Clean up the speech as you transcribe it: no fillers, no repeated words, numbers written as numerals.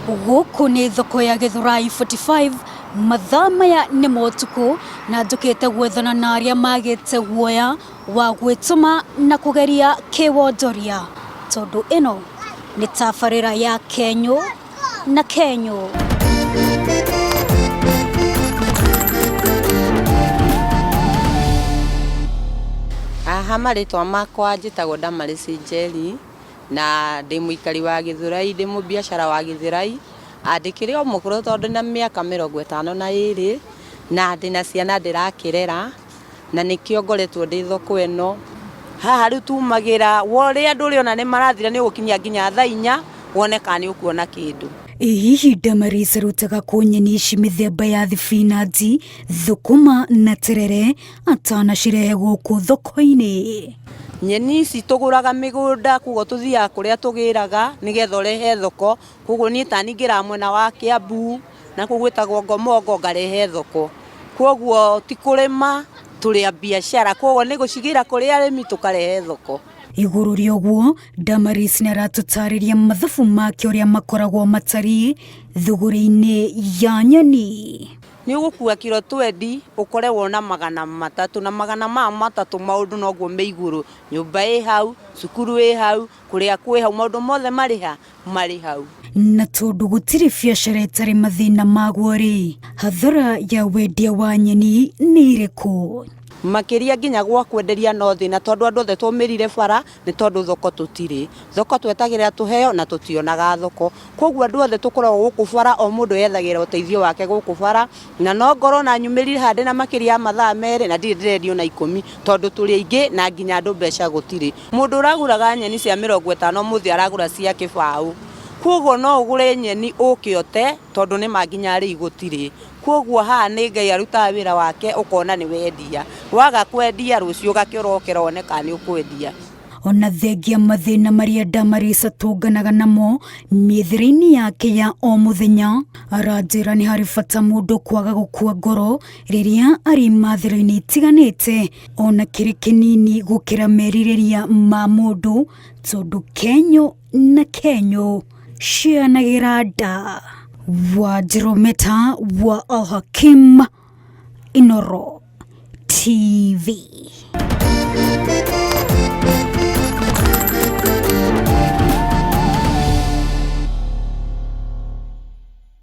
Gũkũ nĩ thoko ya Gĩthũrai 45, mathaa maya nĩ ma ũtukũ na njũkĩte gwethana na arĩa magĩte guoya wa gwĩtũma na kũgeria kĩwonjoria tondũ ĩno nĩ tabarĩra ya Kenyũ na Kenyũ. Haha marĩtwa makwa njĩtagwo Damaris Njeri na ndĩ mũikari wa Gĩthũrai, ndĩ mũbiacara wa Gĩthũrai. Ndĩkĩrĩ o mũkũrũ tondũ ndĩna mĩaka 52 na ndĩna ciana ndĩrakĩrera na nĩkĩo ngoretwo ndĩ thoko ĩno. Haha rĩu tumagĩra ũrĩa andũ ũrĩona nĩ marathira nĩ ũgũkinyia nginya thaa inya wone kana nĩ ũkuona kĩndũ. Ĩ hihi Damaris arutaga kũ nyeni ici mĩthemba ya thibinanji, thũkũma na terere atanacirehe gũkũ thoko-inĩ? Nyeni ici tũgũraga mĩgũnda koguo tũthiaga kũrĩa tũgĩraga nĩgetha ũrehe thoko, koguo niĩ ta niĩ ngĩraga mwena wa Kĩambu na kũu gwĩtagwo Ngomongo ngarehe thoko. Koguo ti kũrĩma tũrĩ a biacara koguo nĩ gũcigĩra kũrĩ arĩmi tũkarehe thoko. Igũrũ rĩa ũguo, Damaris nĩ aratũtarĩria mathabu make ũrĩa makoragwo matariĩ thũgũrĩ-inĩ ya nyeni. Nĩ ũgũkua kiro twendi ũkore wona 300 na 300 maũndũ noguo me igũrũ, nyũmba ĩ hau, cukuru ĩ hau, kũrĩa kwĩ hau, maũndũ mothe marĩ ha? Marĩ hau. Na tondũ gũtirĩ biacara ĩtarĩ mathĩna maguo-rĩ, hathara ya wendia wa nyeni nĩ ĩrĩkũ? Makĩria nginya gwa kwenderia no thĩna tondũ andũ othe twaumĩrire bara nĩ tondũ thoko tũtirĩ. Thoko twetagĩrĩra tũheo na tũtionaga thoko. Kwoguo andũ othe tũkoragwo gũkũ bara o mũndũ eyethagĩra ũteithio wake gũkũ bara na no ngorwo na nyumĩrire haha ndĩna makĩria ya mathaa merĩ na ndirĩ ndĩrendia ona ikũmi tondũ tũrĩ aingĩ na nginya andũ mbeca gũtirĩ. Mũndũ ũragũraga nyeni cia 50 ũmũthĩ aragũra cia kĩbaũ. Kwoguo no ũgũre nyeni ũke ũte tondũ nĩ ma nginya arĩi gũtirĩ. Kwoguo haha nĩ Ngai arutaga wĩra wake ũkona nĩ wendia. Waga kwendia rũciũ ũgakĩrokera wone kana nĩ ũkwendia. Ona thengia mathĩna marĩa Damaris atũnganaga namo mĩethere-inĩ yake ya o mũthenya, aranjĩra nĩ harĩ bata mũndũ kwaga gũkua ngoro rĩrĩa arĩ mathĩra-inĩ itiganĩte ona kĩrĩ kĩnini gũkĩra merirĩria ma mũndũ tondũ kenyũ na kenyũ cianagĩra nda. Wanjirũ Meta wa Alhakim, Inooro TV.